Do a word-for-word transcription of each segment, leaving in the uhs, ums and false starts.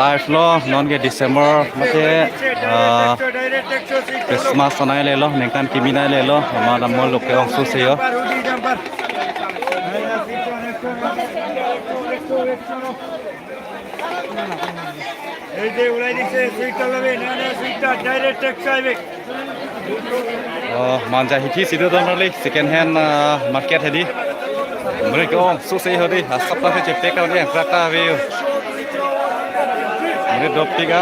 Live lo, non ke December mate, ah, Christmas anai lelo, ningkan kimi nai lelo, amat amul loke ong sose jo. এই যে উলাই দিছে, সুইটটা লবে, না, না, সুইটটা, direct ট্যাক্স আইবে। Oh, Manja hithi si do don marli, second hand, ah, market hedi. Mereka ong sose hedi, asap ta chepe kal ke yang kraka ave jo. Mere dop tiga.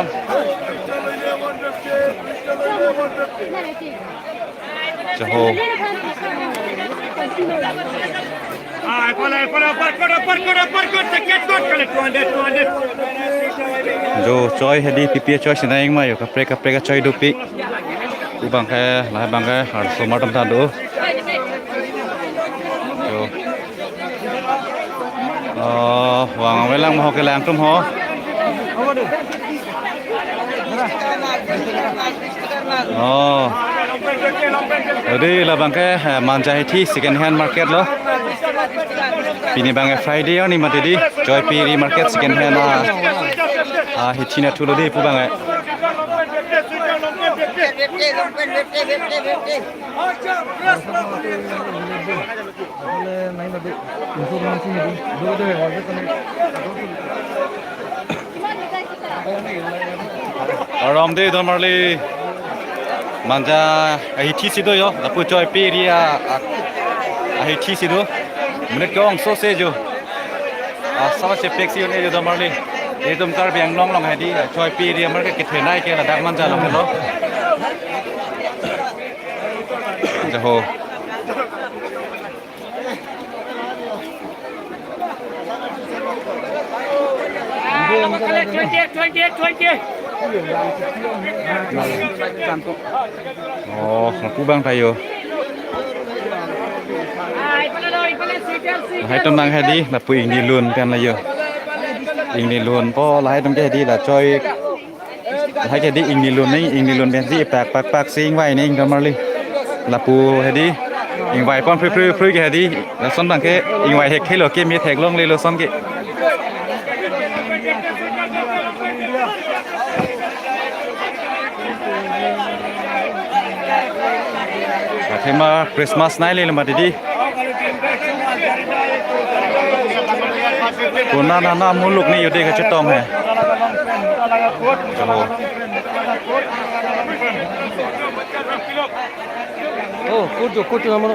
Jaho. Ah, epala, epala, uppercut, uppercut, uppercut, second cut, kali, two hundred, two hundred. Jo choi hedi, P P A choi sinai ma jo, kaprek kaprek choi dopi. Pu abang ke, lahai abang ke, arloso mar atum ta do. Jo. Oh, vang avelang mo kelang atum ho. Oh. Jadi labang ke, eh, Manja hithi second hand market lo. Pini abang ke Friday jo ni mati di. Joypuri market second hand, ah, ah, hithi nathu lo di pu abang ke. Aram de don marli. Manja ahithi si do jo, lapu Joypuri a, a, ahithi si do. Monit ke ong sose jo. Asap ta chepe si un-e jo don marli. Itum Karbi Anglong along hedi, Joypuri market kethenei ke ladak Manja along lo. Jaho. Oh, lapu abang ta jo. Lahai atum nang hedi, lapu ingni lun pen la jo. Ingni lun po, lahai atum ke hedi la choi. Lahai ke di ingni lun ni, ingni lun pensi pak pak pak si ingvai ni ingdon marli. Lapu hedi, ingvai pon phrui phrui phrui ke hedi, lason abang ke ingvai hek helo ke mi theklongle lason ke. Athema Christmas nai le mati di. Konat nana muluk ni jodi kachetong he. Oh. Oh, kutu, kutu namun.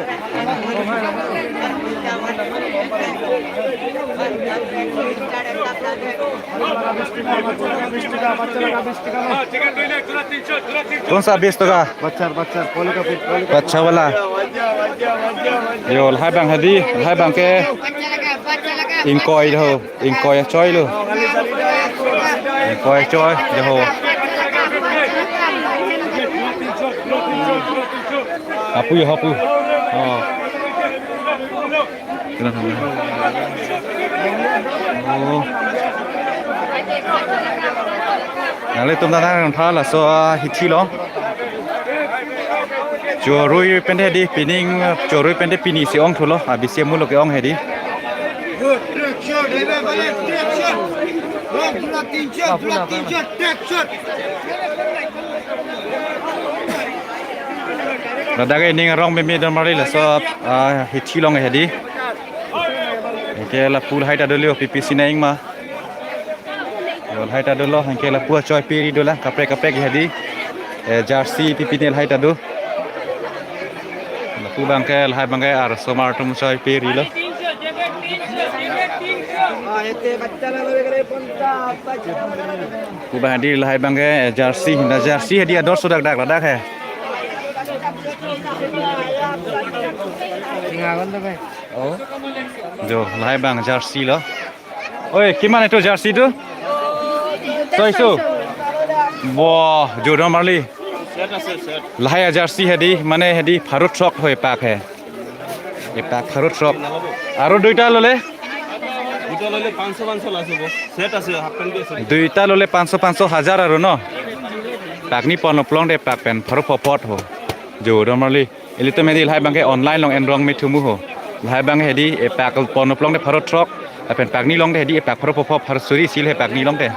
कौन सा बीस टका? बच्चा, बच्चा, पोलो का बीस, पोलो का। बच्चा वाला। यो, lahai abang hedi, lahai abang ke ingkoi do, ingkoi choi lo. Ingkoi choi, jaho. Apu jo, apu. Oh. Oh. Nanglitum ta nangtha laso, ah, hithi along. Chorui pen hedi pining, chorui pen pini si ong thulo, ah, bisi muluk ke ong hedi. Ladak ke ning arong meme don marli laso, ah, hithi along hedi. Anke lapu lahai ta dolo, P P C nai ma. Yo, lahai ta dolo, anke lapu Joypuri dolang, kaprek kaprek hedi. Eh, jersey pipine lahai ta do. Lapu abang ke, lahai abang ke arloso mar atum Joypuri lo. Lapu abang hedi lahai abang ke, eh, jersey, na jersey hedi ador sudak dak ladak he. Oh. Jo, lahai abang jersey lo. Oi, কিমান এইটো jersey টো? ছয়শ। Bo, jo don marli. Set আছে, set। Lahai jersey hedi, mane hedi pharo throk hoi pak he. Epak pharo throk. Aru দুইটা lole? দুটা lole পাঁচশ পাঁচশ last হব। Set আছে, half pant bhi আছে। দুইটা lole পাঁচশ পাঁচশ, হাজাৰ আৰু ন? Pakni pon plong de pak pen pharo pho phot ho. Jo don marli. Ilitum hedi lahai abang ke online along enrong me thumu ho. Lahai abang hedi epak pon plong de pharo throk. Lapen pakni long de hedi epak pharo pho phot, pharo suri sil he pakni long de.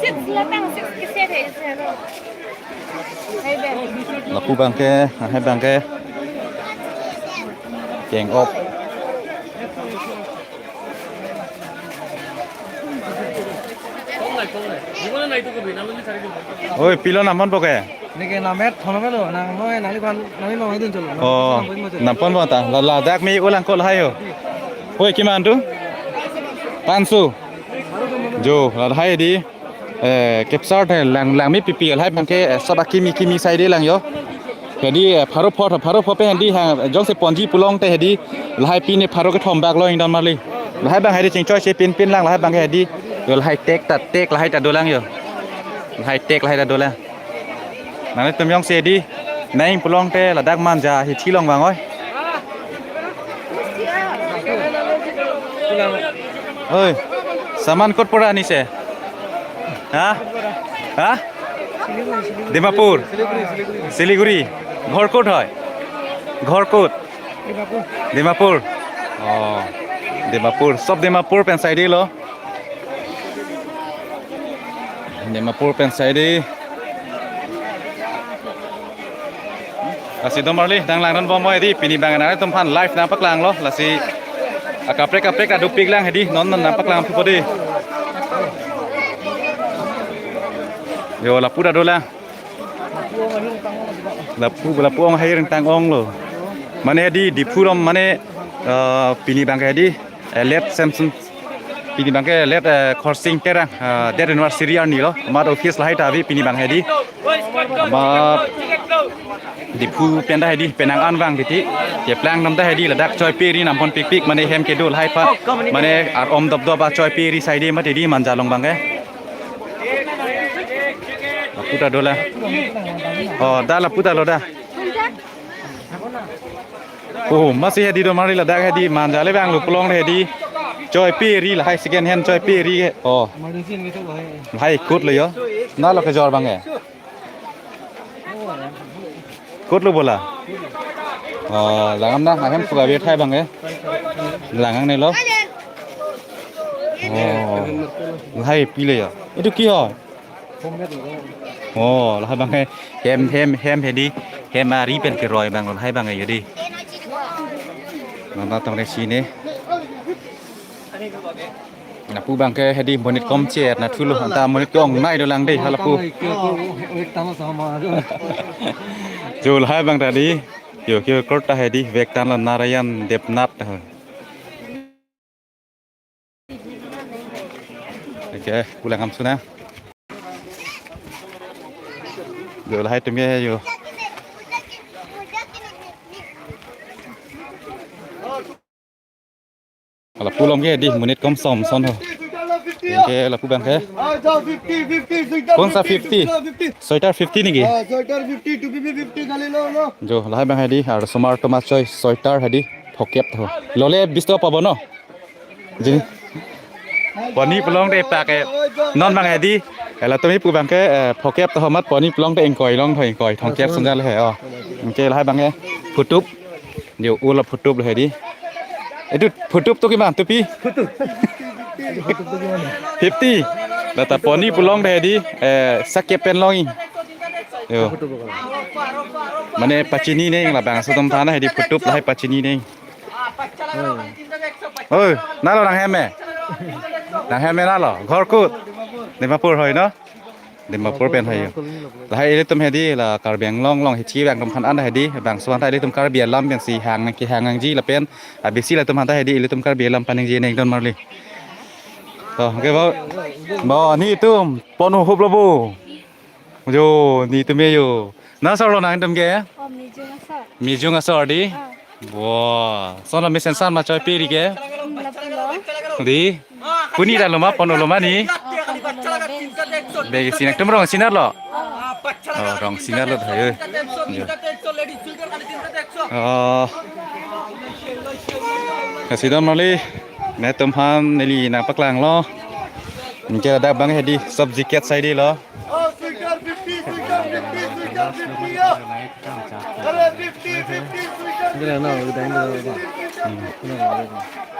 Six lapang, six kiset hai, sir. Hai, Ben. Lapu abangke, hai abangke. Keng-op. Oi, pilo namon poke? Neke namet thono melo, nang noi nangliphan, nangli noi dun cholo. Oh, nampon bata. La, ladak me ulang ko lahai ho. Oi, kiman tu? Panso. Jo, lahai di. Eh, capture the lang, langme pipi lahai abangke, eh, sob akimi kimi side lang jo. Hedi, eh, pharo pho, pharo pho pen hedi ha, jongsi ponji pulote hedi, lahai pine pharo kethom bak lo ingdon marli. Lahai abang hedi chingchoi si pinpin lang, lahai abang hedi. Jo lahai tek ta, tek lahai ta dolang jo. Lahai tek lahai ta dolang. Nanglitum jongsi hedi nang pulote ladak Manja hithi along vang oi. Oi, saman kot pora anise? Ha? Ha? Dimapur. Siliguri. Ghor kot hoi? Ghor kot? Dimapur. Oh. Dimapur. Sob Dimapur pen side lo. Dimapur pen side. Lasi domarli, dang langdun bom oi di, pini abang nangtumphan live nangpaklang lo, lasi akaprek kaprek adupik lang hedi, non non nangpaklang pupo di. Jo, lapu ta dolang. Lapu, lapu ong hai ring tang ong lo. Mane di, Diphu rom mane, eh, pini abangke di, eh, late Samson, pini abangke late, eh, Khorsing Terang, eh, death anniversary arni lo. Amat office lahai ta ave pini abang hedi. Amat Diphu pen ta hedi, penang an vang titi. Keplang dam ta hedi, ladak choi pe ri nampon pikpik, mane hem kedo lahai aphan. Mane ar-om dop dop achoi pe ri side mati di Manja along abangke. Lapu ta dolang. Oh, da lapu ta lo da. Oh, masi hedi domarli ladak hedi Manja le vang lo pulote hedi. Choi pe ri lahai second hand choi pe ri. Oh. Lahai kot lo jo. Na lo kejor abangke. Kot lo bola. Oh, langdam na, ahem suka be thai abangke. Lang angne lo. Oh. Lahai pilo jo. Itu ki ho? Oh, lahai abangke hem, hem, hem hedi. Hem ari pen keroi abang lahai abangke jo di. Mama tong resi ne. Lapu abangke hedi monit kom chet na thulo, anta monit ko-ongnei dolang de, ha lapu. Jo lahai abang ta di. Jo, kio kort ta hedi, vektan lo Narayan Debnath. Oke, pulang ham suna. Jo lahai atum ke jo. Lapu along ke di monit kom som son ho. Ke lapu abangke. Kon sa fifty? Sweater fifty niki? Sweater fifty, topi bhi fifty khali lo, lo. Jo, lahai abang hedi, ar osomar atum achoi sweater hedi, phokep tho. Lole bis taka pabo no? Jini. Poni pulote pak ke. Non abang hedi. Ela tumi pu abangke, eh, phokep tho amat poni pulote ingkoi long tho ingkoi. Thomkep sunjal he, oh. Ke lahai abangke. Phutup. Jo, ula phutup lo hedi. Itu phutup tu kiman, topi? Fifty. Lata poni pulote hedi, eh, sakep pen longji. Jo. Mane pachini ne labangso atum aphan hedi phutup lahai pachini ne. Oi, na lo nang hem me? Nang hem me na lo? Ghor kot? Dimapur hoi no? Dimapur pen hoi. Lahai ilitum hedi la Karbi Anglong along hithi abang atum aphan an hedi, bangso aphan ta ilitum Karbi alam pensi hang nang kehang nangji lapen, ah, besi latum aphan ta hedi ilitum Karbi alam paningje neng domarli. To, oke, bo. Bo, netum pon hup lo bo. Jo, netum me jo. Na asor lo nangtum ke? Oh, Mijung asor. Mijung asor di? Ah. Wah, son lo mesen san ma choi pe ri ke? Hmm, lapu lo. Di? Puni ta lo ma, pon lo ma ni? Oh, pon lo ma, ben. Begi sinak tum rong sinar lo? Oh. Oh, rong sinar lo thayo. Jo. Oh. Lasi domarli, netum aphan neli nangpaklang lo. Anke ladak abang hedi, sob jacket side lo. Oh, sweater fifty, sweater fifty, sweater fifty, yo. Are fifty, fifty, sweater fifty, sweater fifty.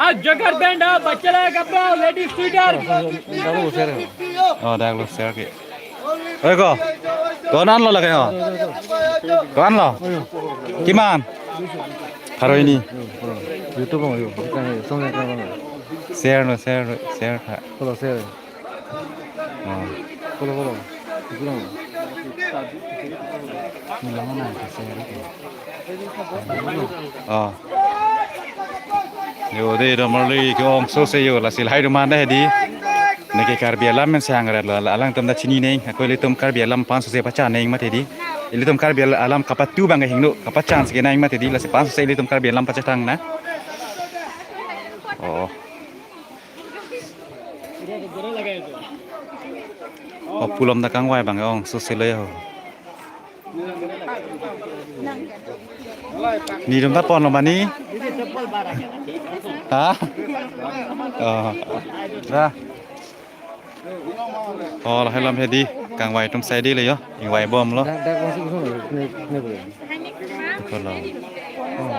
आज जगत बैंड बच्चे का ladies sweater. Oh, dak lo share ke. Oi ko. Ko-an lo lake ho. Ko-an lo. Kiman? Pharo hini. YouTube lo yo. Share lo, share lo, share tha. Kolo share. Oh. Kolo, kolo. Itu lang. Ini lang na, share. Oh. Yo, dei, don marli ke-ong sose yo, lasi lahai atum an ta hedi. Neke Karbi alam men sang rat lo, alangtum ta chini neng, ako ilitum Karbi alam pansose pacha neng mati di. Ilitum Karbi al-, alam kapatu abang hingno, kapachan si neng mati di, lasi pansose ilitum Karbi alam pacha tang na. Oh. Oh, pu alom ta kangvai abang ong sose lo yo. Nelitum ta pon lo mani. Ha? Oh. Dah. Oh, lahai alam hedi kangvai atum sai di le yo. Ingvai bom lo. Dak, dak masuk ke sana, ini, ini boleh. Betul lo. Oh.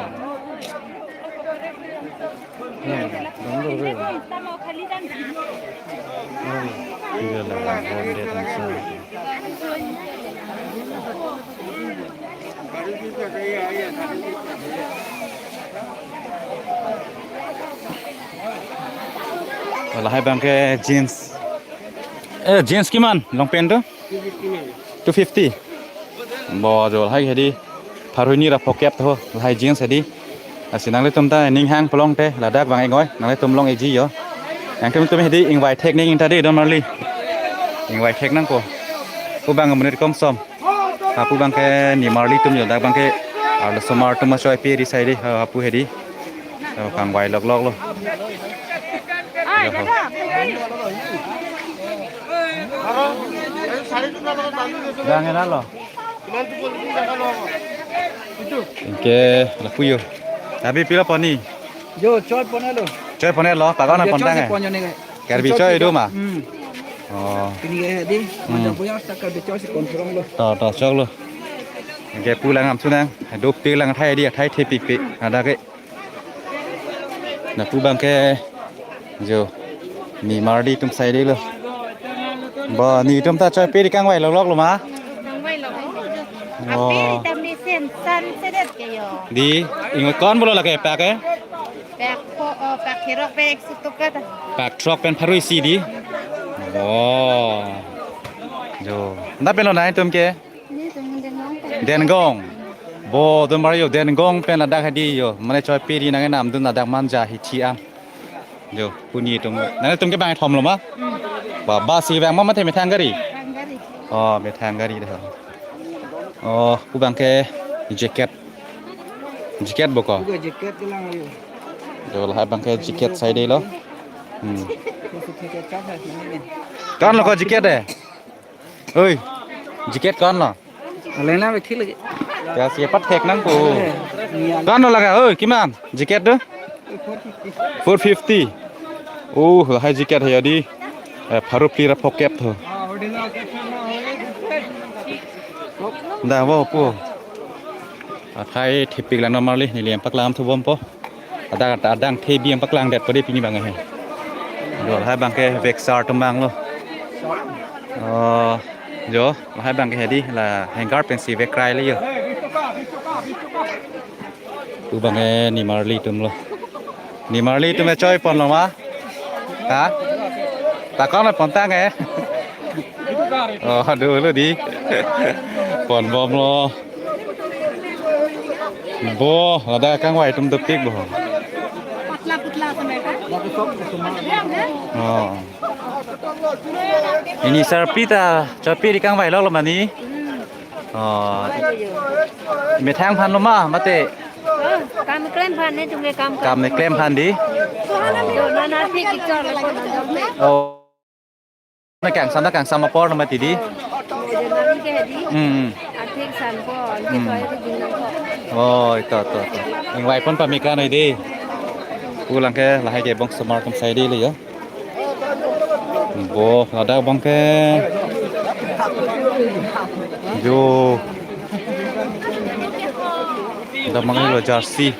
Lahai abang ke jeans. Eh, jeans kiman? Long pant tu? Two fifty. Bo jo lahai hedi. Pharo hini ra phokep tho, lahai jeans hedi. Lasi nanglitum ta ning hang pulote, ladak abang ingvai, nanglitum long-ikji yo. Nangtum tum hedi ingvai thek neng ta dei don marli. Ingvai thek nangpo. Pu abang monit komsom. Ha pu abang ke nimarli atum yo, dak abang ke arlosomar atum achoipi ri sai dei, ha pu hedi. Oh, kangvai lok lok lo. Yo ho. Abang enan lo. Anke lapu yo. Abi pilo pon ni? Yo, choi pon-et lo. Choi pon-et lo, pakan dia pon choi tang si eh. Pon yo ni. Karbi choi do ma? Hmm. Oh. Ini kayak di, hmm, macam punya saka di choi si kontrong lo. To, to, chok lo. Anke pu lang am sunang. Dopik lang thai di, thai thepikpik. Ada ke. Na pu abang ke jo nimarli atum sai dei lo. Bo nelitum ta choipi ri kangvai lok lok lo ma? Kangvai lok lok. Oh. Ape vitamin sen san sedet ke yo. Dei, ingkoi ko-an pulo lake pak eh? Pak pho, oh, pak throk pe ek sutuk kata. Pak throk pen pharo isi dei. Oh. Jo. Anta pen lo nangtum ke? Dengong. Bo don marli yo, Dengong pen ladak hedi yo. Mane choipi ri nang enam dun ladak Manja hithi an. Jo, pu nelitum. Nangtum ke abang thom lo ma? Hmm. Ba, bus si abang ma mate methang gari? Methang gari. Oh, methang gari dei. Oh, pu abang ke jacket. Jacket bo ko? Pu ke jacket lang yo. Jo, lahai abang ke jacket sai dei lo. Hmm. Ko-an lo ko jacket eh? Oi, jacket ko-an lo? Alena bek thik lagi. Ya, siapa thek nangpo? Eh, nian. Ko-an lo lake, oi, kiman? Jacket tu? Four fifty. Oh, lahai jacket hai di. Eh, pharo phli ra phokep tho. Dah, wo, po. Athai thepik lang don marli, neli paklang thubom po. Adang, adang thebi paklang det padi pini abang he. Jo, lahai abang ke vek sar atum abang lo. Oh, jo, lahai abang ke hedi la hanger pensi vek krai le yo. Pu abang ke nimarli atum lo. Nimarli atum choi pon lo ma? Ha? Ta ko-an pon tang eh? Oh, dolo dei. Pon bom lo. Bo, ladak kangvai atum dopik bo. Patla putla sampai kan? Oh. Ini sarpi ta, choipi ri kangvai lok lo mani. Oh. Methang aphan lo ma, mate. Oh, kam klem aphan ne, chunge kam. Kam ne klem aphan dei. Oh. Nana phi kichor le ko na jok le. Oh. Na kangsam, na kangsam apor na mati dei. Jangan ke hadi. Hmm. Athik sanpo, athik Hmm. koi di bintang ko. Oh, ito, ito, ito. Ingvai pon pamika noi di. Pulang ke lahai ke bong somar tum sai di le yo. Bo, ladak bong ke. Jo. Damang lo jersey.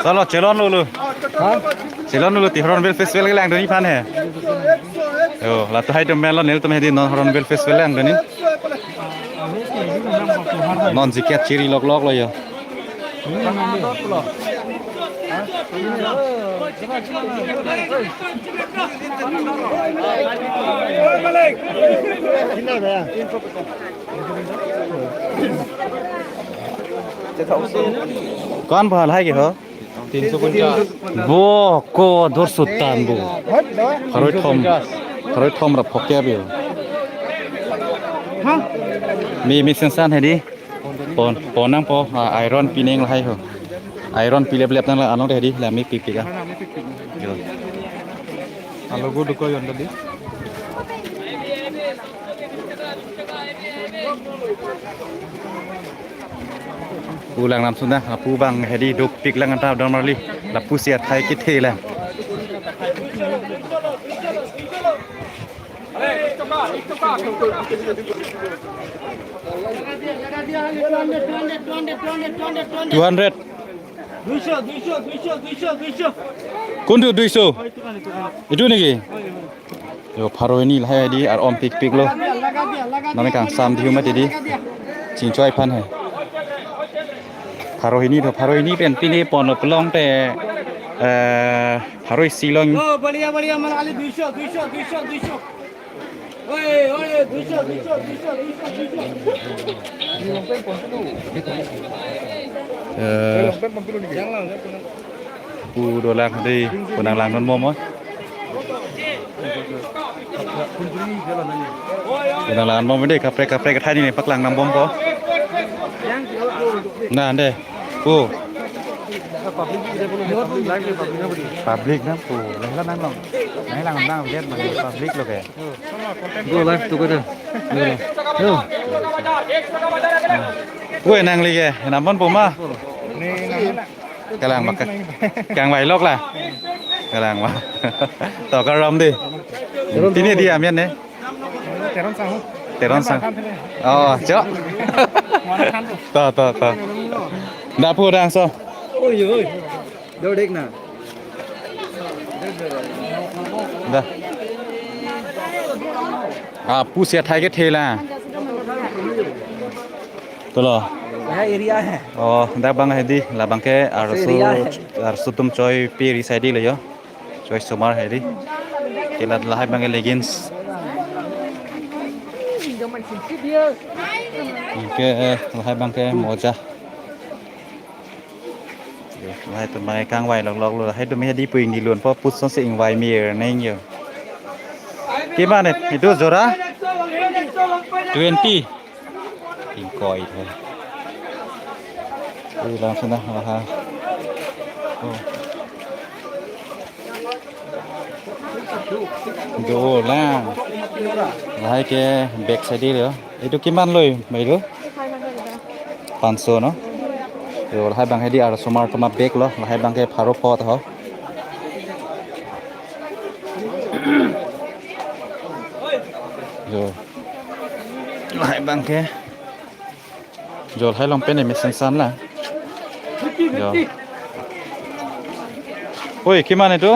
Salo, chelon lulu. Ha? Chelon lulu ti Hornbill Festival kelang doni aphan he. Yo, lato hai tum melo nelitum hedi non Hornbill Festival lang doni. Non jiket chiri lok lok lo yo. Ko-an bhal hai ke ho? তিনশো পঞ্চাশ। Bo, ko dor sutan bo. Pharo thom. Pharo thom ra phokep yo. Mi, mi sensan hedi. Pon, pon nangpo, ah, iron pining lahai ho. Iron pilep lep nang la anong de hedi, la mi pipik ah. Yo. Alogo duko yon tadi. Pulang lam sunda, lapu bang hedi dopik lang anta damrali, lapusi athai kethe lang. Two hundred. দুইশো, দুইশো, দুইশো, দুইশো, দুইশো। কোনটো দুইশো? এইটো নেকি? Yo, pharo hini lahai di ar om pik pik lo. Nami kangsam di humati di. Chingchoi aphan hai. Pharo hini to, pharo hini pen pini pon lo pelong te, eh, pharo isi long. ओ, बढ़िया, बढ़िया, मनाली दुई सौ, दुई सौ, दुई सौ, दुई सौ। ओए, ओए, दुई सौ, दुई सौ, दुई सौ, दुई सौ, दुई सौ। Eh, pu dolang dei, pu nanglang non bom, oh. Pu nanglang bom dei, kaprek kaprek kethai ni paklang nang bom ko. Nah, dei. Pu. Public na pu, lahai nang long. Nang lang nang get mane public lo ke. Go live together. Yo. Yo. Pu nangli ke, nang bom pu ma. Kalang bak. Kangvai lok la. Kalang bak. To karam dei. Pini di amen ne. Teron sang. Teron sang. Oh, cho. To, to, to. Dak pu dang so. Oi, oi. Dodek na. Dah. Ah, pusi athai kethe la. To lo. यह एरिया है। Oh, dak bang hedi, labang ke arso, area है। Arso tum choi pi ri sai di lo yo. Choi somar hedi. Kelat lahai bang ke leggings. Ke, eh, lahai bang ke moja. Yo, lahai tum bang kangvai lok lok lo, lahai tum hedi pu ingni lun po puson se ingvai mir neng yo. Kiman itu jora? Twenty. Ingkoi itu. Ui, langsung dah, aha. Oh. Dolang. Lahai ke back side lo. Itu kiman loi, mai lo? Panso no? Yo, lahai bang hedi arso mar toma back lo. Lahai bang ke pharo phot ho. Yo. Lahai bang ke. Jol hai long pen emission san la. Jo. Oi, kiman itu?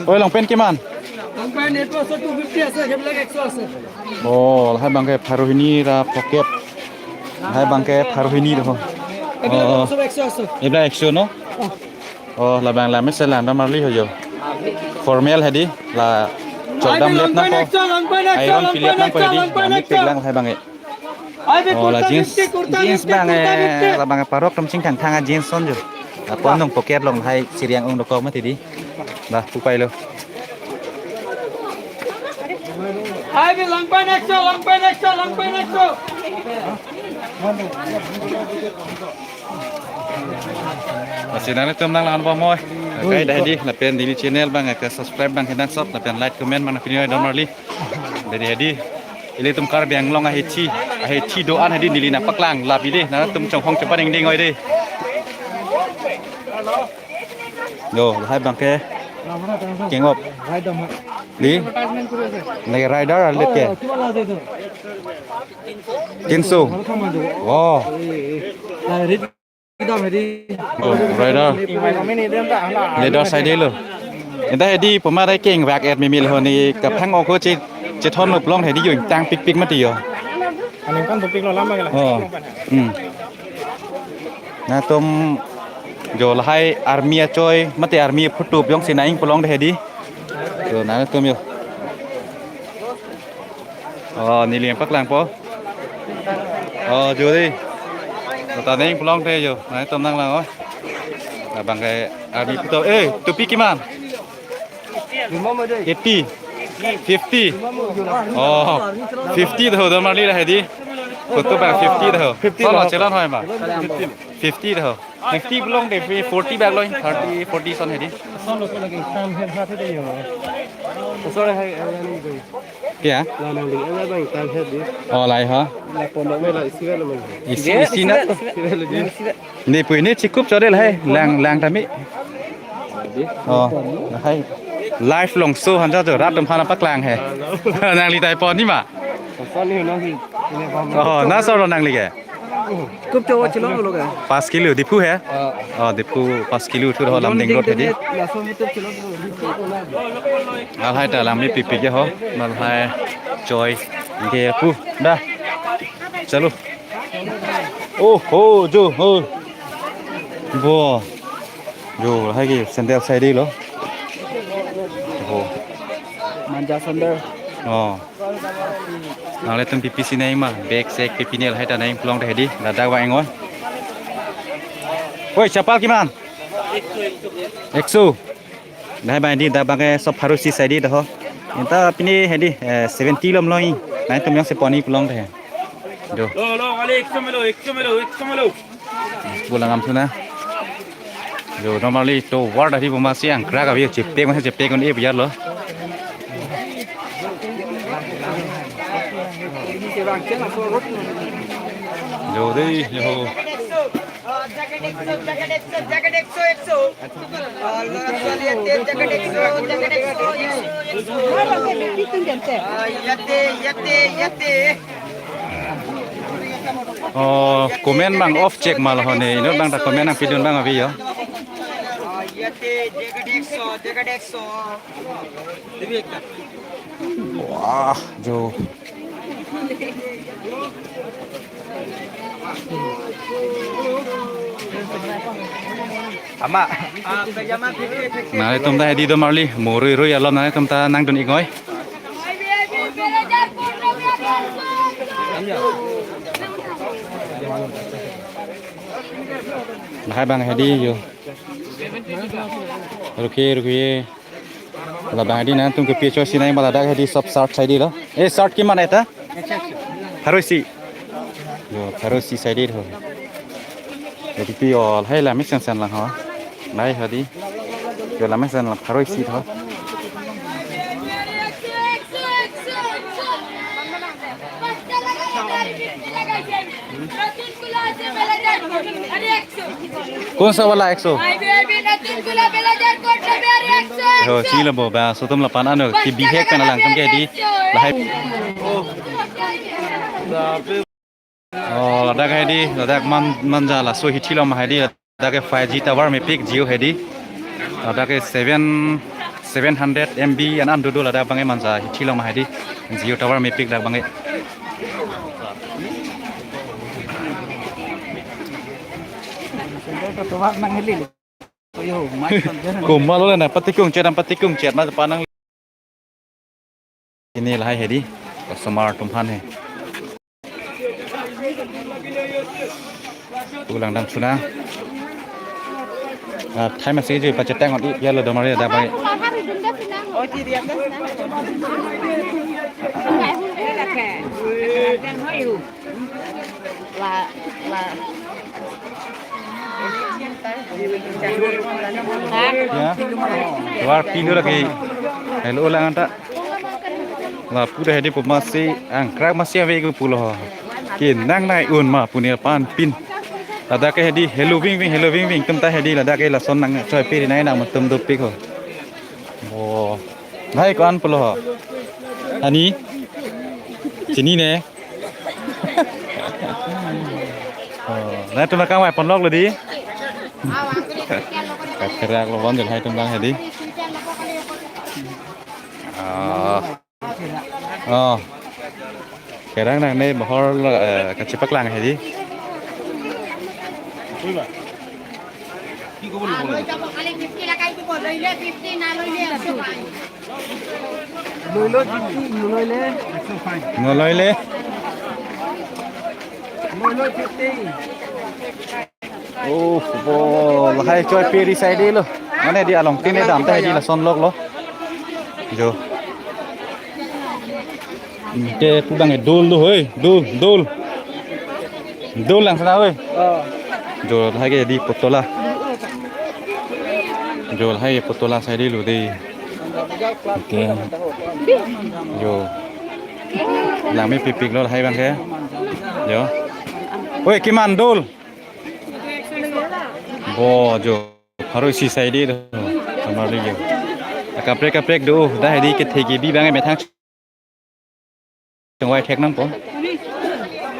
Oi, long pen kiman? Long pen itu satu fifty ase, sebelah ekso ase. Oh, lahai bang ke pharo hini ra pocket. Lahai bang ke pharo hini do. Sebelah Oh. Ekso, ekso ase. Ebla ekso no? Oh. Oh, labang la mesen la damrali ho jo. Formal hedi la chodam lep nangpo. Iron pilep nangpo hedi. Nami pek lang hai bang e. Oh, la jeans, jeans bang e, labang parok tum chingthang thang a jeans son jo. Apon nung pocket long hai siriang ung dokok mati di. Bah, pu pai lo. Hai bi long pen ekso, long pen ekso, long pen ekso. Lasi nanglitum nanglang-an bomnoi. Kai dah di lapen neli channel abang ke subscribe abang ke nangsot lapen like comment abang nangpinoi don marli. Dah di hedi. Ilitum Karbi Anglong ahethi, ahethi do-an hedi neli nangpaklang lapi di. Nangtum chonghong chepa ding ding oi di. Yo, lahai abang ke king of. Di? Nai rider alit ke? তিনশো. Wow. Oh, rider. Leader side lo. Enta hedi poma dai king vak et mimil ho ni kaphang oko che, chethon lo pulote hedi yo tang pikpik mati yo. Aningkan topik lo lama kala. Oh. Hmm. Nangtum jo lahai army achoi mate army photo jongsi nang-ing pulote hedi. Jo nangtum yo. Oh, neli nangpaklangpo. Oh, jo di. Kota neng pulote jo. Nangtum nanglang oh. Abang ke army photo. Eh, topi kiman? Eighty. Fifty. Oh, fifty tho, don marli dah hedi. Photo abang fifty tho. Fifty. Solo tho. Chelon hoi ma. Fifty tho. Fifty pulote forty bag lo, thirty, forty son hedi. Solo ko lagi tam he hat he yo. Solo hai, hai, hai, hai. Kya? La nangli, eh, bang, tam he di. Oh, lahai ha. La pondok me la isi bag lo man. Isi, isi na. Isi bag lo di. Ne pui ne chikup chodel hai, lang, lang tami. Oh, hai. Live long so han jo rat atum aphan paklang he. Nangli tai pon ni ma? Solo ni nangli. Oh, na solo nangli ke? Kup cho chilong lo ka? Pas kilo, Diphu he? Ah. Oh, Diphu pas kilo thu ho Lamding Road hedi. Laso meter chilong lo. Lahai ta lang mepik pik ya ho. Lahai choi. Ke pu. Dah. Chalo. Oh, ho, jo, ho. Bo. Jo, lahai ke sandal side lo. Oh. Manja sandal. Oh. Nanglitum pipi si nang-ing ma, bag sek pipi ne lahai ta nang-ing pulote hedi, ladak vang-oi. Oi, chapal kiman? Ekso. Lahai abang di, dak abang ke sob pharo isi side di ho. Enta pine hedi, eh, seventy lom lo-i. Nangtum jongsi pon-i pulote. Jo. Lo, lo, wale, ekso melo, ekso melo, ekso melo. Pulang am suna. Jo, normally to war dari puma si angkrak abi chepek masa chepek un e biar lo. Jo dei, jo. Yate, yate, yate. Oh, comment abang off check ma lo ho ne. Inut abang ta comment nangpidun abang abi yo. Yate, jacket ekso, jacket ekso. Wah, jo. Ama. Nangtum ta hedi don marli, mo rui rui alom nangtum ta nangdun-ik noi. Lahai abang hedi jo. Rukiye, rukiye. Labang hedi nangtum kepi choi si nang-ing ma ladak hedi sob shirt side lo. Eh, shirt kiman eta? Pharo isi. Jo, pharo isi side ho. Hedi pi ol hai la mesen sen lang ho. Nai hedi. Jo la mesen lang pharo isi ho. कौन सा वाला एक सौ? हो, chilo bo ba, so atum lapen ano kebihek pen alangtum ke hedi lahai. Oh, ladak hedi, ladak man, Manja laso hithi along hedi, ladak ke five G tower mepik Jio hedi. Ladak ke seven, seven hundred M B an an dodo ladak abang ke Manja hithi along hedi. Jio tower mepik dak abang ke. Komat lo na patikung chet, patikung chet ma panang. Pine lahai hedi, customer atum aphan he. Pulang dam suna. Ah, time masih je pacetang ot ya lo domar ya dapat. Oh, di dia kan. Kan hoyu. Ya. Tovar pilo lagi. Helo lang anta. Lapu ta hedi pu masi angkrak masi ave ke pulo. Ke nangnai un ma pu neli aphan pin. Ladak ke hedi helo vingving, helo vingving atum ta hedi ladak ke lason nangchoipe ri nangtum dopik ho. Oh. Lahai ko-an pulo ho. Hani? Chinine. Oh, nangtum kangvai ponlok lo dei. Kakerak lo bon lahai atum abang hedi. Ah. Oh. Kerang nangne bahor lo, eh, kachepaklang hedi. Loilo fifty, loilo. Loilo. Loilo fifty. Oh, bo, lahai choipe ri saidelo. Mane di along tine dam ta hedi lason lok lo. Jo. Ke pu abang dol do hoi, dol, dol. Dol lang sana hoi. Oh. Jo lahai ke di potola. Jo lahai ke potola saidelo dei. Okay. Jo. Lang mepikpik lo lahai abang ke. Jo. Oi, kiman dol. Bo jo. Pharo isi saidelo. Tomar li jo. Kaprek kaprek do. Dak hedi kethe kebi abang methang chongvai thek nangpo.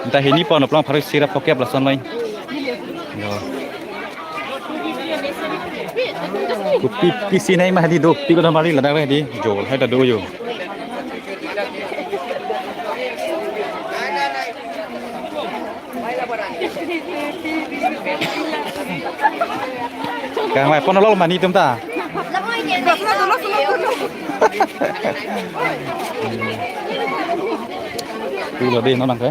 Dak hini pon aplang pharo isi ra phokep lason lo. Jo. Kopi pisi nai ma hedi dopik tomar li ladak hedi. Jo, lahai ta do jo. Kangvai ponlok ma nelitum ta. Pulo dei non nang ke.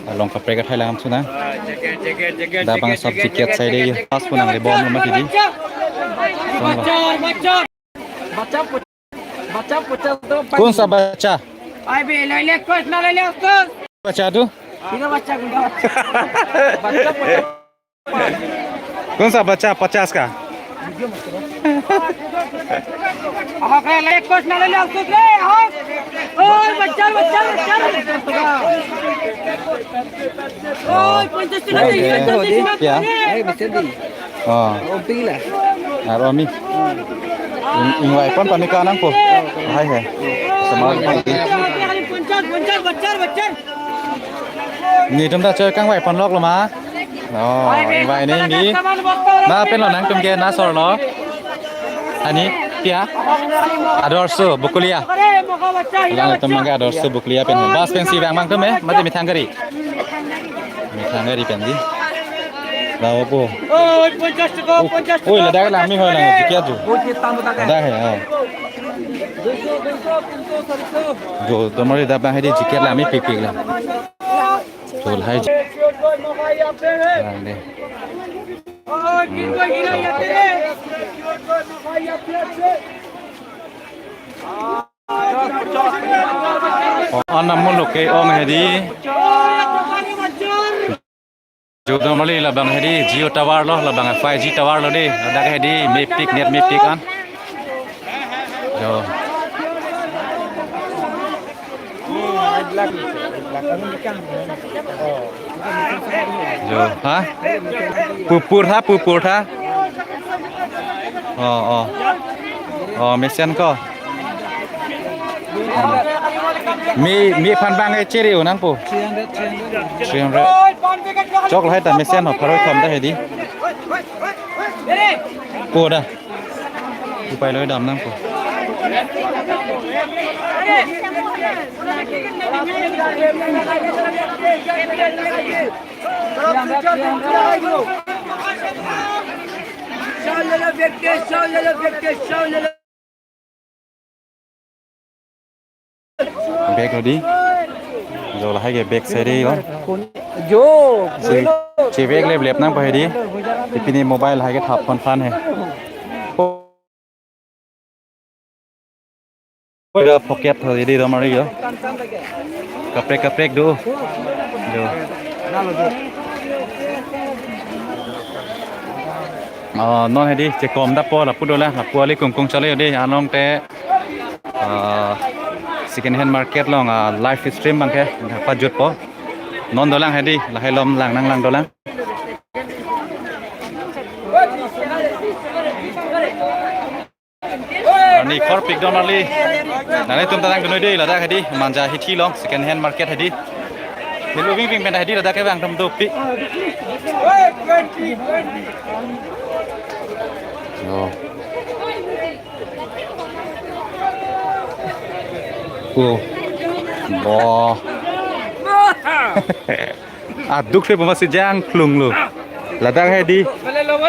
Along kaprek kathai lang suna. Dak abang sabji kiat saidelo. Pas pu nangle bom lo mati di. Bachar, bachar. बच्चा पचास दो। कौन सा बच्चा? अभी ले ले, कुछ ना ले ले उसको। बच्चा तू? तीनों बच्चा, गुंडा बच्चा। बच्चा पचास। कौन सा बच्चा पचास का? हाँ, ले ले, कुछ ना ले ले उसको, ले, हाँ। ओए, बच्चा, बच्चा, बच्चा। ओए, पंचायत से क्या? अरे, बच्चा दी। Oh. Oh, pila. Aro ami. Ing-, ingvai pon pamika nangpo. Hai hai. Sama pon. Nelitum ta choi kangvai ponlok lo ma. Oh, ingvai neli. Na pen lo nangtum ke na sor lo. Ani, pia. Adarsh Bokolia. Nangtum abang ke Adarsh Bokolia pen. Bus pensi vang abang tum eh, mati methang gari. Methang gari pen di. Bawa po. Oi, পঞ্চাশ টাকা, পঞ্চাশ টাকা। Oi, ladak lang me hoi lang, jikiat ju. Ladak hai, oh. দুইশো, দুইশো, তিনশো, চাৰিশ। Jo, tomar li dak abang hedi jikiat lang mepikpik lang. Jo, lahai. Lang de. Oh, anam muluk ke ong hedi. Jo, tomar li labang hedi Jio tower lo, labang five G tower lo dei. Ladak hedi mepik, net mepik an. Jo. Jo, ha? Pupur tha, pupur tha. Oh, oh. Oh, mesen ko. Hmm. Me, me aphan abang ke chere-o nangpo. Three hundred, three hundred. Three hundred. Chok lahai ta mesen ho, pharo thom ta hedi. Po da. Upai loi dam nangpo. Bag lo dei. Jo, lahai ke bag sai dei lo. Jo. Che, che bag le blep nangpo hedi. Pini mobile lahai ke thap phone phan he. Pura pocket ho dei tomar li jo. Kaprek kaprek do. Do. Oh, non hedi chekom dapo lapu dolang, lapu ali kungkung chale hedi, anong te, ah, second hand market along, ah, live stream abangke pajutpo. Non dolang hedi, lahai alom lang nanglang dolang. Ani khor pik don ali. Nanglitum ta nangdunoi dei, ladak hedi, Manja Hithi along second hand market hedi. Helo bing bing pen hedi, ladak ke bang dam dopik. Oh. Oh. Bo. Aduk se puma si jang klung lo. Ladak hedi.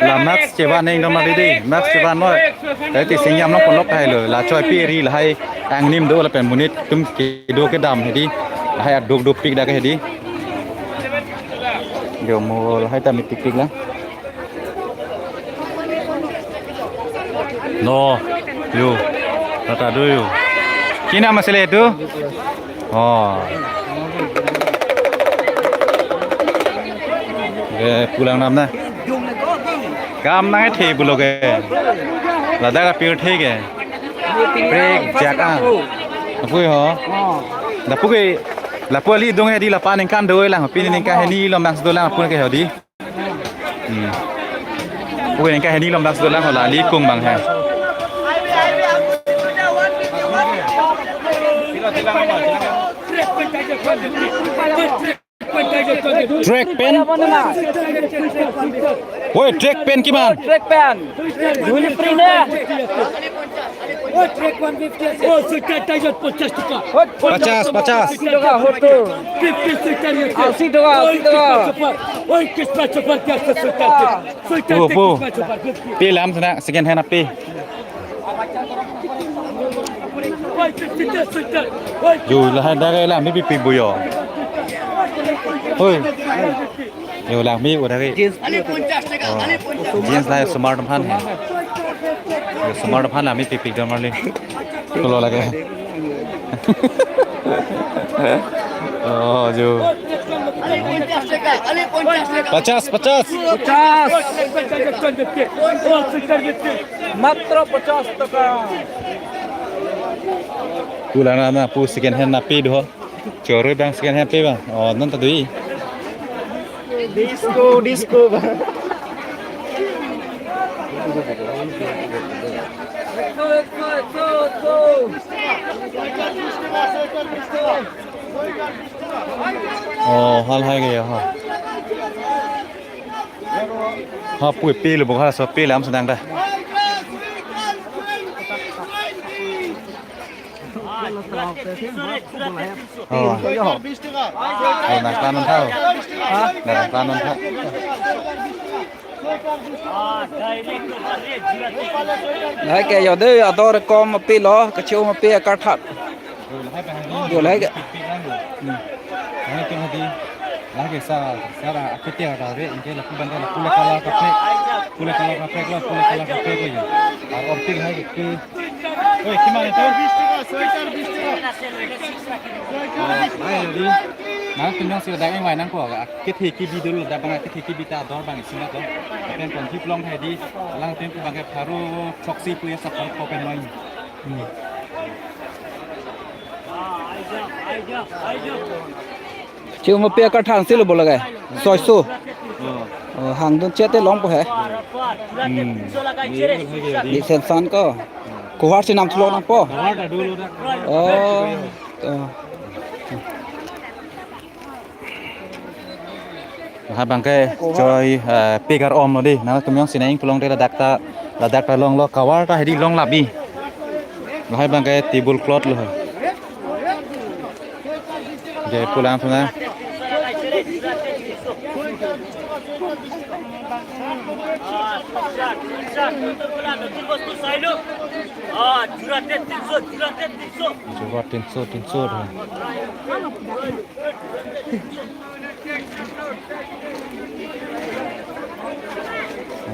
La mask chevan neng dom ali dei. Mask chevan noi. Tadi ti singyam nong ponlok hai lo. La choi pi ri lahai angnim do lapen monit atum kedo kedam hedi. Lahai aduk dopik dak hedi. Jo mo lahai ta mepik pik lang. No, yo, tata do yo. Ki nam asile itu? Oh. Eh, pulang nam na. Kam nang the pulo ke. Ladak apir the ke. Break jak ah. Apui ho. Lapu ke, lapu ali dung hedi, lapu aningkan do lang, pini ningkan hini alom bang sedolang, lapu ke hedi. Hmm. Ui, ningkan hini alom bang sedolang, hala ali kung bang he. Track pen. Woi, track pen kiman? Track pen. Duni free ne. Oh, track one fifty. Oh, sudah tajat pachas taka. Pachas, pachas. Sitting taka, hotu. Fifty, sitting taka. Asi taka, asi taka. Oh, Christmas super, Christmas super. Oh, po. Pe lam sana, second hand ape. Yo, lahai dak ke langme pipi buyo. Hoi. Yo, langme udah ke. Oh. Jeans lahai smart phan hai. Yo, smart phan langme pipi dam ali. Kalau lagi. Oh, jo. Pachas, pachas. Pachas. Matro pachas taka. Pulang na, na pu second hand napi do. Choro bang second hand pe bang. Oh, non ta dui. Disco, disco bang. Oh, hal hai gaya ha. Ha, pui pil bu ha, so pil am sedang dah. Oh. Oh, nang kanon thau. Nang kanon thau. Lahai ke yo de ador kom pilo, kacheu ma pe karthat. Yo lahai ke. Hmm. Lahai ke hadi. Lahai ke sa, sara akete ada re, inke lapu bangke lapu le kala kape. Pule kala kape lo, pule kala kape lo yo. Ar orpil hai ke. Oi, kiman itu? Sweater, sweater. Oh, hai, di. Nangtum yang sudah daging wai nangko, kethe kebi dolo, dak bang kethe kebi ta ador bang isi na to. Pen kon hip long hai di, langtum bang ke pharo throksi pu ya sa pharo ko pen noi. Hmm. Cheu ma pe karthat si lo bo lagai. Soiso. Oh. Oh, hangdun chete longpo he. Hmm. Di sensan ko. Kohar si nam thulok nangpo. Kohar ta dolo dak. Oh. Oh. Lahai bangke choi, eh, pigar om lo di. Nangtum yang sinai pulang de ladak ta, ladak ta longlo, kawar ta hedi long labi. Lahai bangke table cloth lo. Dia pulang sana. Jura tinso, jura tinso. Jura tinso, tinso dah.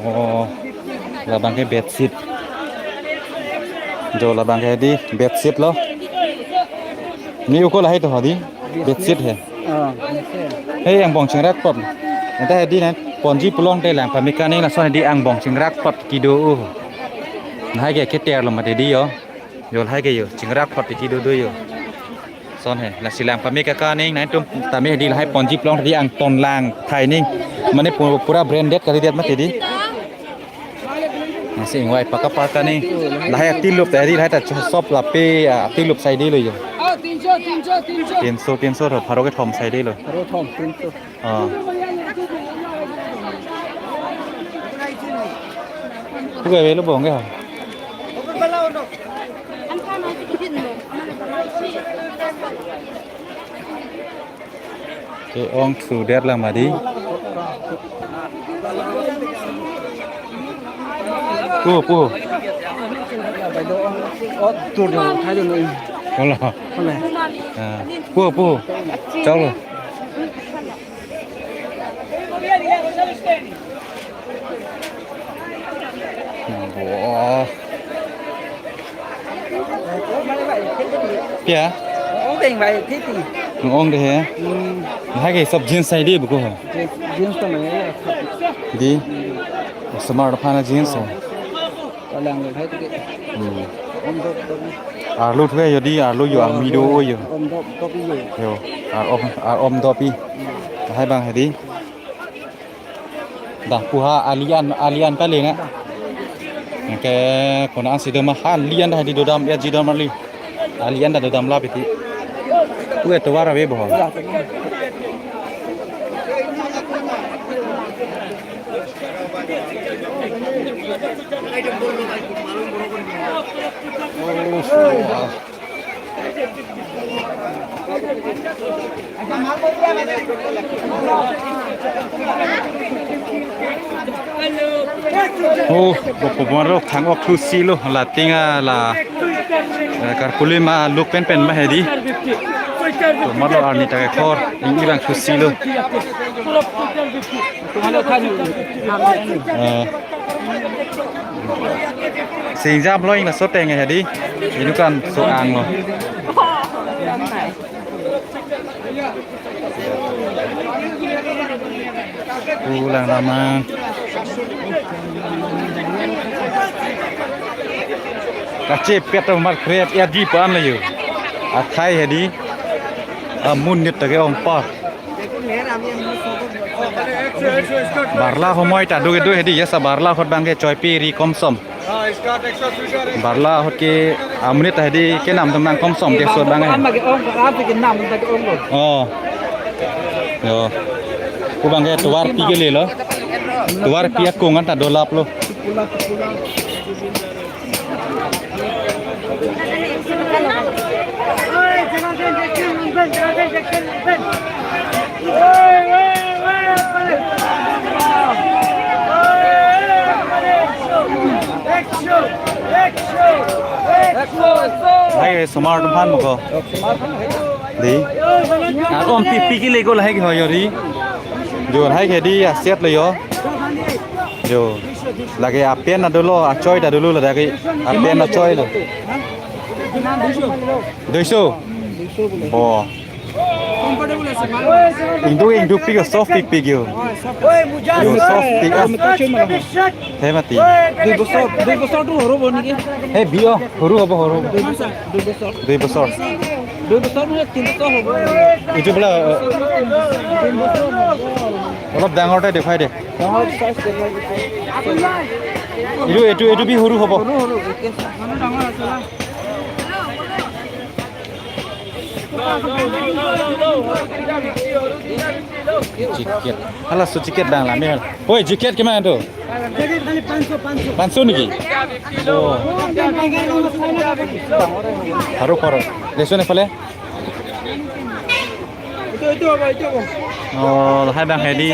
Oh, labang ke bedsheet. Jo labang ke di bedsheet lo. Ni uko lahai to hadi. Bedsheet he. Oh, bedsheet. He angbong chingrakpot. Anta hedi nangponji pulote lang pameka nang lason hedi angbong chingrakpot kedo o. Lahai ke keter lo mati di yo. Jo lahai ke yo chingrakpot kedo do yo. Lason he, lasi lang pameka nang nangtum tame hedi lahai ponji pulote hedi angton lang thai nang. Mane pu-, pura branded kalidet mati di. Nasi ingvai pakapar kani. Lahai atilup tadi lahai ta cho-, sop lape, ah, atilup saidelo yo. Oh, tinso, tinso, tinso. Tinso, tinso tho, pharo kethom saidelo. Pharo thom, tinso. Ah. Puke avelo bong ke ha. Ke-ong suder lang mati. Pu, pu. Oh, tur dong, thai dong. Hola. Hola. Ah, pu, pu. Chalo. Wah. Pia? Ong dei, bai, titi. Ong dei he? Hmm. Lahai ke sop jeans saidelo ko ha? Jeans, jeans to nang ya. Di? Osomar aphan a jeans ha? Kalang le hai titi. Hmm. Om dop dop. Arlo thu yo di, arlo yo, armi do yo. Om dop dop yo. Yo, ar om, ar om dopi. Lahai abang hedi. Dah puha ali-an, ali-an kali na. Ke konat si doma ha ali-an dah di dodam ya jidam ali. Ali-an dah dodam la piti. Ue tovar ave boho. Oh, oh, bo pumaro thang-ok thusi lo, lating a la, eh, karkuli ma luk pen pen ma hedi. Pumaro arni ta kethor, ning ibang thusi lo. Eh. Singjam lo ing laso teng hedi. Inut kan so-ang lo. Pulang lamang. Kachepet amat krep ya di pan lo yo. Athai hedi. Amun nit ta ke-ong pa. Barla homoi ta do do hedi, ya sa barla ahut abang ke choipi ri komsom. Barla ahut ke amonit ta hedi kenam atum nang komsom ke sot abang he. Am bagi ong, am bagi nam bagi ong lo. Oh. Yo. Pu abang ke tovar pi ke le lo. Tovar pi akung an ta dolap lo. Hai, osomar atum aphan mo ko. Di. Ar om pi pi kilo ko lahai ke ho yo ri. Jo lahai ke di aset lo yo. Jo. Lake apen ta dolo, achoi ta dolo, lake apen achoi lo. Dui so. Oh. Ingduk ingduk pik, soft pik pik yo. Yo, soft pik. He mati. দুই বছৰ, দুই বছৰটো সৰু হ'ব নেকি? He bio, সৰু হ'ব, সৰু হ'ব. দুই বছৰ, দুই বছৰ। দুই বছৰ। দুই বছৰ নহয়, তিনি বছৰ হ'ব। এইটো বোলে, তিনি বছৰ হ'ব। অলপ ডাঙৰ এটা দেখুৱাই দে। ডাঙৰ চাইজ দেখুৱাই দিছে। এইটো, এইটো, এইটো বি সৰু হ'ব। সৰু, সৰু, একে চাইজ। মানুহ ডাঙৰ আছে না? Jacket. Hala so jacket dang la mel. Oi, jacket kiman to? Jacket khali পাঁচশ, পাঁচশ। পাঁচশ নেকি? Oh. Haro haro. Leso ne pale? Itu, itu apa? Itu apa? Oh, lahai abang hedi.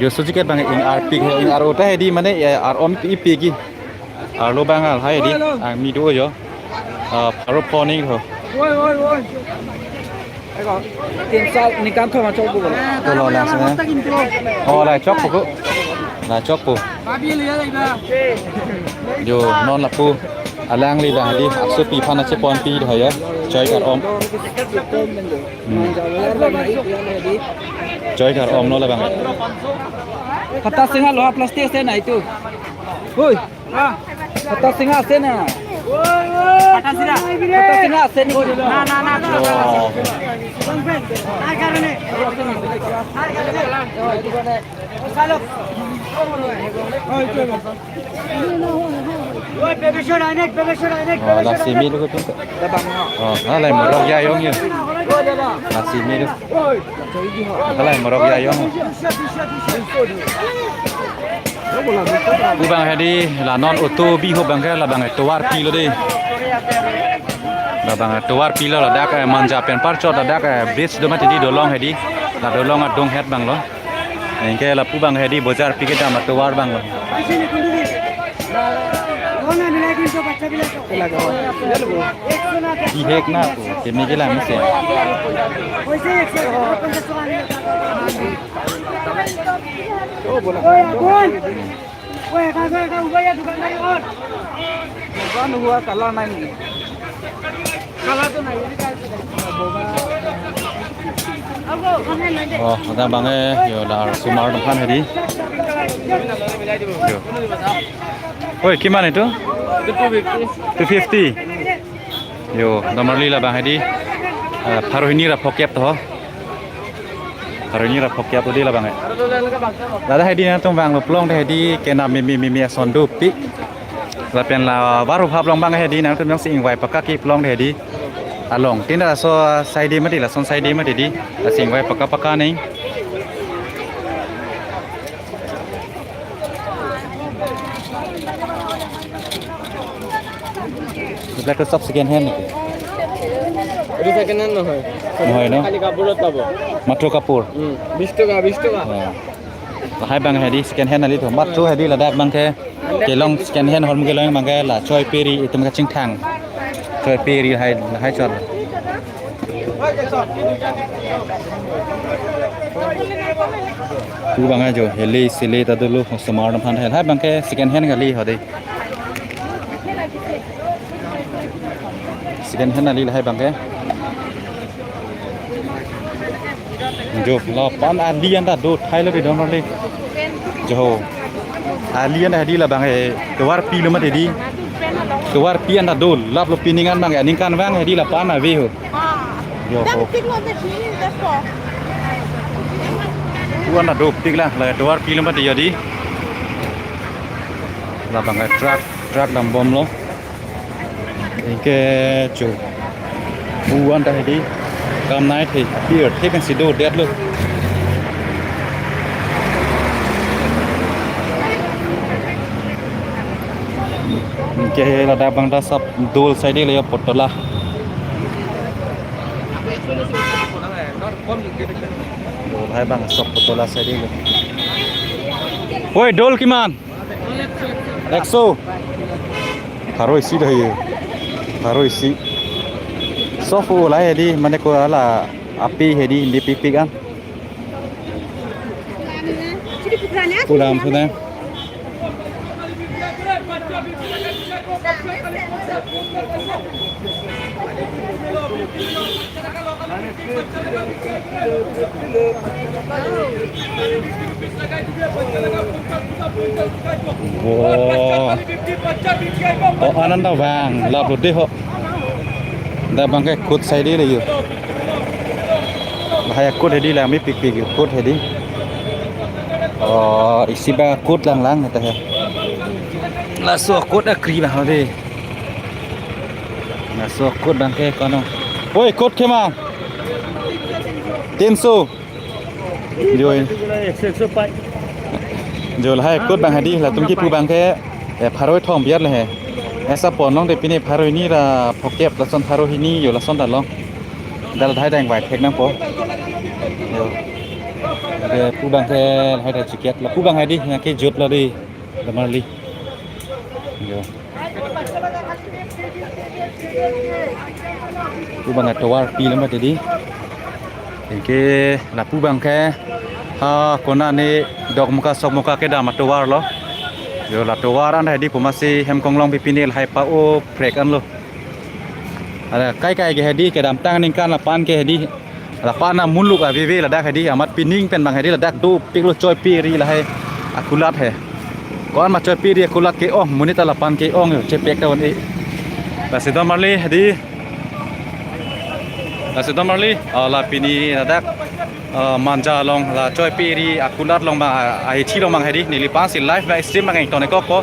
Yo so jacket abang ing arpik, ing ar ota hedi mane, eh, ar om ipik. Arlo abang lahai di, armi do yo. Ah, pharo pho ni ho. Oi, oi, oi. Eko, tin sal nikam khama chok bo. To lo la sa. Oh, la chok po ko. La chok po. Abi le ya ba. Jo, non lapu. Alangli bang di, aksopi aphan acheponpi do ya. Choi kar-om. Hmm. Choi kar-om lo labang. Kata singa lo plastik sena itu. Hoi. Kata singa sena. Kata singa. Kata singa sena. Na, na, na. Oh. Oh, lasi melu ko tu. Oh, halai morok ya yong ya. Lasi melu. Halai morok ya yong. Pu bang hedi la non auto bi ho bang ke labang tovar pilo de. Labang tovar pilo ladak, eh, Manja pen parchot ladak, eh, bridge do mati di dolong hedi. La dolong adung het bang lo. Anke lapu bang hedi bojar pi kedam atovar bang lo. Bihek na po, keme ke lang se. Bukan hua color nai. Oh, ada bang eh, yo dar sumar depan hedi. Yo. Oi, kiman itu? Two fifty. Yo, damarli labang hedi. Eh, pharo hini ra phokep to. Pharo hini ra phokep to di labang eh. Lada hedi nangtum vanglo pulote hedi kena mimi mimi ason dopik. Lapen la baru hap long bang hedi nangtum jongsi ingvai pakaki pulote hedi. Along. Tina laso side mati, lason side mati di. Lasi ingvai paka paka neng. Black shop second hand niki? Itu second hand nohoi. Nohoi, no? Khali kapurot pabo. Matro kapur. Hmm. Bis taka, bis taka. Oh. Lahai bang hedi second hand ali to. Matro hedi ladak bang ke kelong second hand hormu kelong bang ke la choi peri itum kachingthang. Choi peri hai, lahai chot. Pu bang ajo, heli sili ta dulu, osomar nam han hel. Hai bang ke second hand kali hodi. Second hand ali lahai bang ke. Jo, lapu-an ali anta do thailo di dong le. Jo. Ali anta hedi labang eh, tovar pilo mati di. Tovar pi anta do, laplo pining an bang eh, ningkan bang hedi lapu-an ave ho. Jo ho. Pu anta dopik la, la tovar pilo mati ya di. Labang eh, truck, truck dambomlo. Anke cho. Pu anta hedi. Kam nai the. Apir the kan si dodetlo. Anke ladak bang ta sab dol side le ya potola. Dol hai bang sab potola side le. Oi, dol kiman? Ekso. Pharo isi dah ye. Pharo isi. Sofu lahai hedi, mane ko hala api hedi, di pipik an. Puram sudah. Wow. Oh, ananta bang, laplo de ho. Dak bang ke kut side le yo. Lahai kut hedi la mepikpik yo kut hedi. Oh, isi bang kut langlang ta he. Laso kut akri bang ho de. Laso kut bang ke kono. Oi, kut kema? Tinso. Jo. Ekso, ekso pai. Jo lahai kut bang hedi, latum kipu bang ke, eh, pharo thom biar le he. Esa pon long de pine pharo hini ra phokep lason pharo hini yo lason ta long. Dal dai dang vai thek nangpo. Jo. Lapu bang ke lahai ta chiket, lapu bang hedi, yang ke jut lo di. Damarli. Jo. Pu bang atovar pi lo mati di. Anke lapu bang ke ha konane Dokmoka Sokmoka kedam atovar lo. Yo, la tovar an hedi pu masi hem konglong pipine lahai pa-o prek anlo. Ada kai kai ke hedi kedamtang aningkan lapan ke hedi. Lapan na muluk avive ladak hedi amat pining pen bang hedi ladak dopiklo choipi ri lahai akulat he. Ko-an ma choipi ri akulat ke-ong monit ta lapan ke-ong yo chepek ta on-e. Lasi don marli hedi. Lasi don marli, ah, la pini ladak, ah, Manja along la choipi ri akulat along ma, ah, ahithi along bang hedi neli pensi live bang stream bang ington-e kokpo.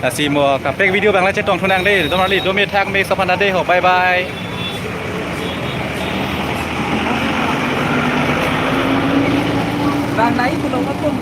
Lasi mo kaprek video bang la chetong thunang de, don marli, dome thak me sophan de ho, bye bye. Bang nai tulung atum.